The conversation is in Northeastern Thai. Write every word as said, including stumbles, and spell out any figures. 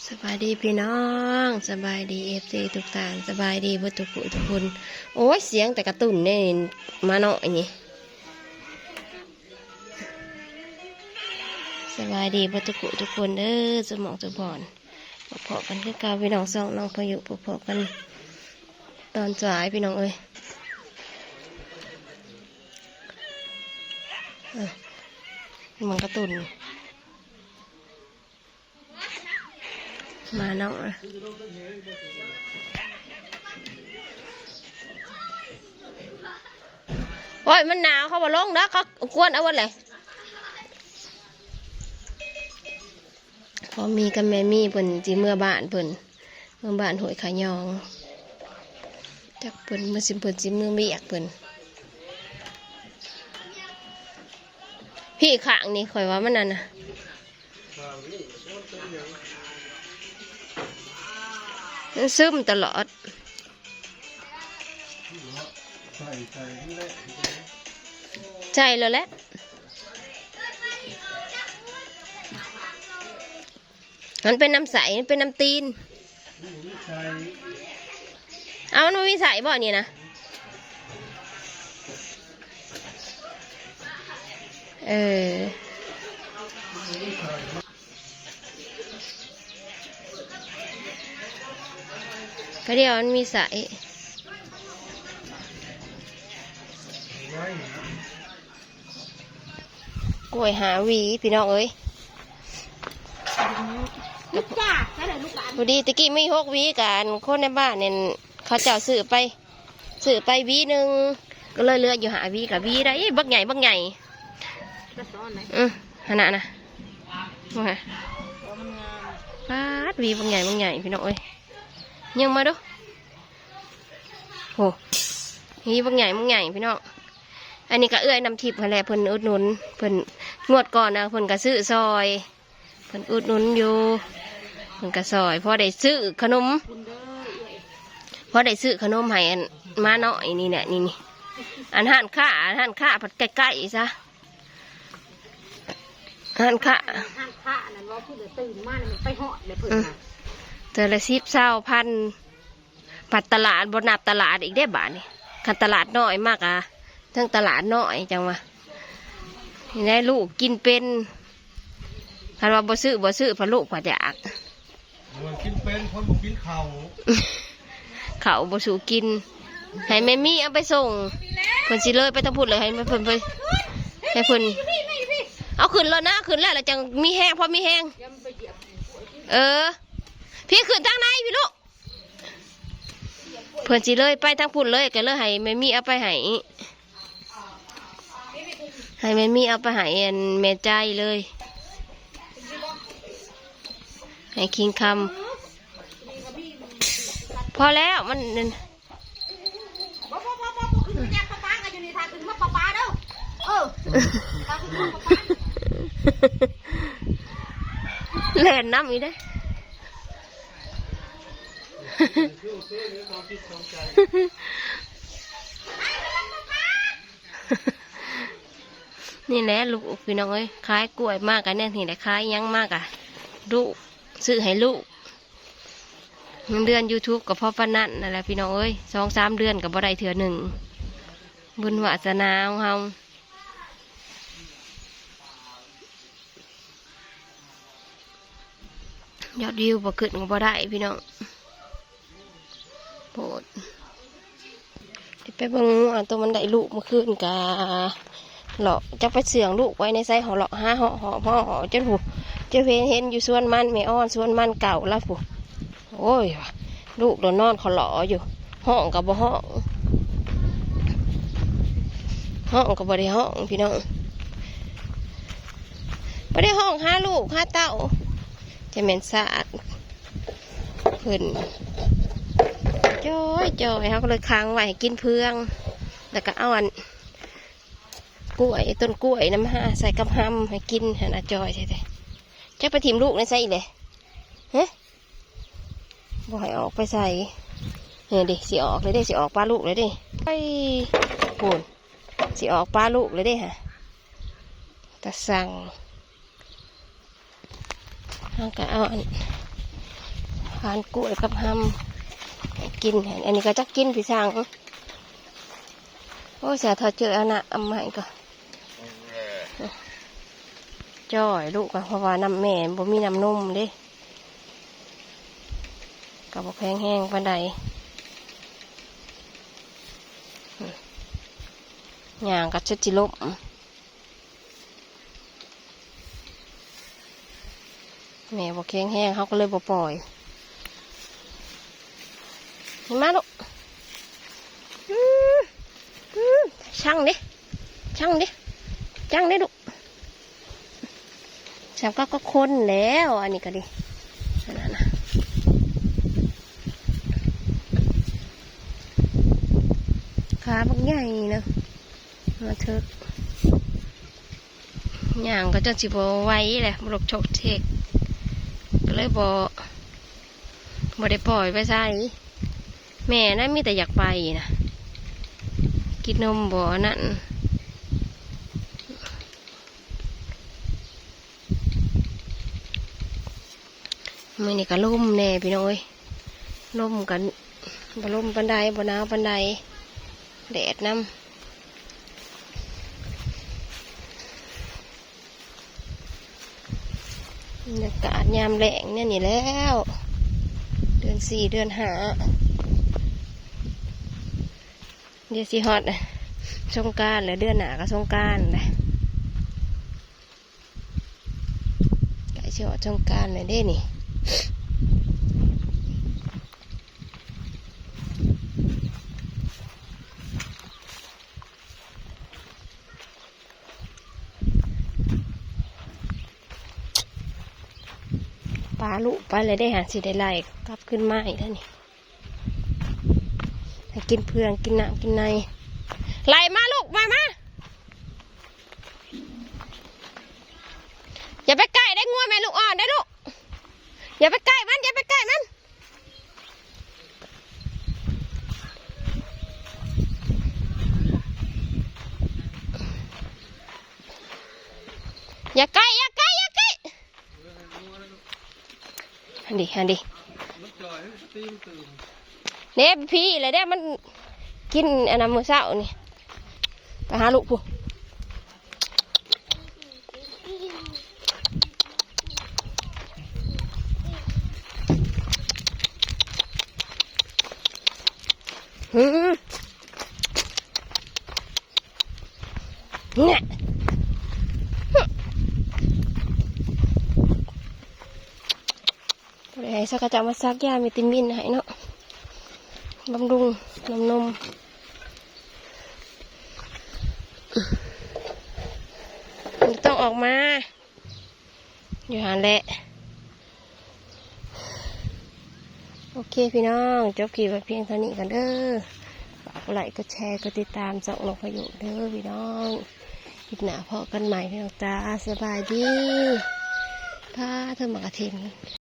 สบายดีพี่น้อง สบายดีเอฟซีทุกท่าน สบายดีเบิดทุกผู้ทุกคน โอ้ย เสียงแต่การ์ตูนเนี่ย มาเนาะอันนี้ สบายดีเบิดทุกผู้ทุกคนเด้อ สมองสมพร พบกันคือเก่าพี่น้อง ช่องน้องพายุ พบกัน ตอนสายพี่น้องเอ้ย เอ้ย มันการ์ตูน มาเนาะ โอ้ย มันหนาว เขาบ่ลงเด้อ เขากวนเอาไว้เลย พ่อมีกับแม่มีเพิ่นสิเมือบ้านเพิ่น เมือบ้านห้วยขะยอง จักเพิ่นเมือสิเพิ่นสิเมือเวียกเพิ่น พี่ข้างนี่ข่อยว่ามันนั่นน่ะ มันซึมตลอด ใส่ใส่นี่แหละ ใช่แล้วแหละ มันเป็นน้ำใส มันเป็นน้ำตีน ใส่ เอา มันบ่มีใสบ่นี่นะ เออ ก็เดี๋ยวมันมีใส กล้วยห้าหวีพี่น้องเอ้ย ลูกจ้าใช่ไหมลูกหลาน พอดีตะกี้มีหกหวีกัน คนในบ้านเนี่ยเขาเจ้าซื้อไป ซื้อไปหวีหนึ่ง ก็เลยเหลืออยู่ห้าหวีกับหวีได้ เอ้ย บักใหญ่ บักใหญ่ ก็ซ้อนไหน อือ ขนาดนะ ว่าไง ตัวมันงาม ปาด หวีบักใหญ่ บักใหญ่ พี่น้องเอ้ย ยังมาดู โห หวีบักใหญ่ บักใหญ่ พี่น้อง อันนี้ก็เอื้อยน้ำทิพย์หั้นแหละ เพิ่นอุดหนุน เพิ่นงวดก่อนนะ เพิ่นก็ซื้อซอย เพิ่นอุดหนุนอยู่ เพิ่นก็ซอย พอได้ซื้อขนม พอได้ซื้อขนมให้อันมาน้อยนี่แหละ นี่ นี่ อันห้านค้า อันห้านค้าพัดใกล้ๆซะ ห้านค้า ห้านค้านั่นว่าเพิ่นตื่นมานี่มันไปฮอดเลยเพิ่น อืม น่ะ เทื่อละสิบ ซาว พัน ผัดตลาด บ่นับตลาดอีกเด้บาดนี้ คันตลาดน้อยมากอะ ทั้งตลาดน้อยจังวะ นี่แหละลูกกินเป็น คันว่าบ่ซื้อ บ่ซื้อ เพราะลูกผัดอยาก มันกินเป็น คนบ่กินข้าว ข้าวบ่สู้กิน ให้แม่มี่เอาไปส่ง เพิ่นสิเลยไปทางพุ้นเลย ให้เพิ่นไป ให้เพิ่น เอาขึ้นรถนะ ขึ้นแล้ว แล้วจังมีแฮง พอมีแฮง เออ พี่ขึ้นทางไหนพี่ลูก เพิ่นสิเลยไปทางพุ้นเลย ก็เลยให้แม่มี่เอาไปให้ ให้แม่มี่เอาไปให้อันแม่ใจเลย ให้คิงคำ พอแล้วมันนั่น บ่บ่บ่บ่บ่ขึ้นไปแยกปลาปลากันอยู่นี่ ถ้าขึ้นมาปลาปลาเด้อ เออ ถ้าขึ้นมาปลาปลา แล่นน้ำอีกเด้อ นี่แหละลูกพี่น้องเอ้ย ขายกล้วยมากกันเนี่ย นี่แหละ ขายหยังมากอะ ลูก ซื้อให้ลูก เงินเดือนยูทูบก็พอปานนั้นนั่นแหละพี่น้องเอ้ย สองสามเดือนก็บ่ได้เทื่อหนึ่ง บุญวาสนาของเฮา ยอดวิวบ่ขึ้นก็บ่ได้พี่น้อง โพด ไปเบิ่งงัวตัวมันได้ลูกเมื่อคืนกะ เลาะ จักไปเชื่องลูกไว้ในไส เหาะเลาะหา เหาะ เหาะ เหาะ เหาะ จนผู้ จนเห็น เห็นอยู่สวนมัน แม่อ่อน สวนมันเก่าแล้วผู้ โอ้ย ลูกโดนนอนเขาหลออยู่ ห้องก็บ่ห้อง ห้องก็บ่ได้ห้องพี่น้อง บ่ได้ห้องหาลูกหาเต้า จะแม่นสาดเพิ่น จ้อยจ้อย เขาก็เลยค้างไว้ให้กินเฟือง แล้วก็เอาอัน กล้วย ต้นกล้วยนะมาใส่กับหำให้กิน หั้นนะจ้อยแท้ๆ จักไปถิ่มลูกในไสอีกเลย ฮะ บ่ให้ออกไปไส เนี่ยดิ สิออกเลยเด้ สิออกปะลูกเลยเด้ ไป พู้น สิออกปะลูกเลยเด้ฮะ ตาสั่ง เฮาก็เอาอัน ผ่านกล้วยกับหำให้กิน อันนี้ก็จักกินพี่ช่าง โอ้ย เสียเท่าเจออันน่ะ เอามาให้ก็จ่อยลูกก็ เพราะว่าน้ำแม่บ่มีน้ำนมเด้ ก็บ่แข็งแรงปานใด ย่างก็จะจิลบ แม่บ่แข็งแรง เขาก็เลยบ่ปล่อย นี่มาลูก อืม อืม ช่างดิ ช่างดิ ช่างดิลูก ช่างก็ ก็คนแล้ว อันนี้ก็ดี นั่นน่ะ ขาบักใหญ่เนาะ มาเถอะ ย่างก็จนสิบ่ไหวแหละ บ่ลบโชกเทก ก็เลยบ่ บ่ได้ปล่อยไปไส แม่นะมีแต่อยากไปนะ กินนมบ่อันนั้น มื้อนี้ก็ลมแน่พี่น้องเอ้ย ลมกัน บ่ลมปานใด บ่หนาวปานใด แดดนำ บรรยากาศยามแล้งเนี่ยนี่แล้ว เดือนสี่ เดือนห้า เดี๋ยวสิฮอดสงกรานต์แล้ว เดือนหน้าก็สงกรานต์แล้ว ใกล้สิฮอดสงกรานต์แล้วเด้นี่ ปลาลูกไปเลยได้หาสิได้ไล่กลับขึ้นมาอีกแล้วนี่ ให้กินเพื่องกินน้ำกินใน ไล่มาลูก มา มา อย่าไปใกล้ได้งัวแม่ลูกอ่อนได้ลูก อย่าไปใกล้มัน อย่าไปใกล้มัน อย่าใกล้ อย่าใกล้ อย่าใกล้ หันดิ หันดิ เนี่ยพี่เลยเนี่ยมันกินอันนั้นมื้อเช้านี่ ไปหาลูกผู้ อืม เนี่ย บ่ได้ให้สัก เขาเจ้ามาสักยาวิตามินให้เนาะ บำรุงนมนม มันต้องออกมา อยู่หั่นแหละ โอเคพี่น้อง จบคลิปไว้เพียงเท่านี้กันเด้อ ฝากกดไลค์ กดแชร์ กดติดตามช่องนกพายุเด้อพี่น้อง คลิปหน้าพบกันใหม่พี่น้องจ้า สบายดี พาเธอมากระเทน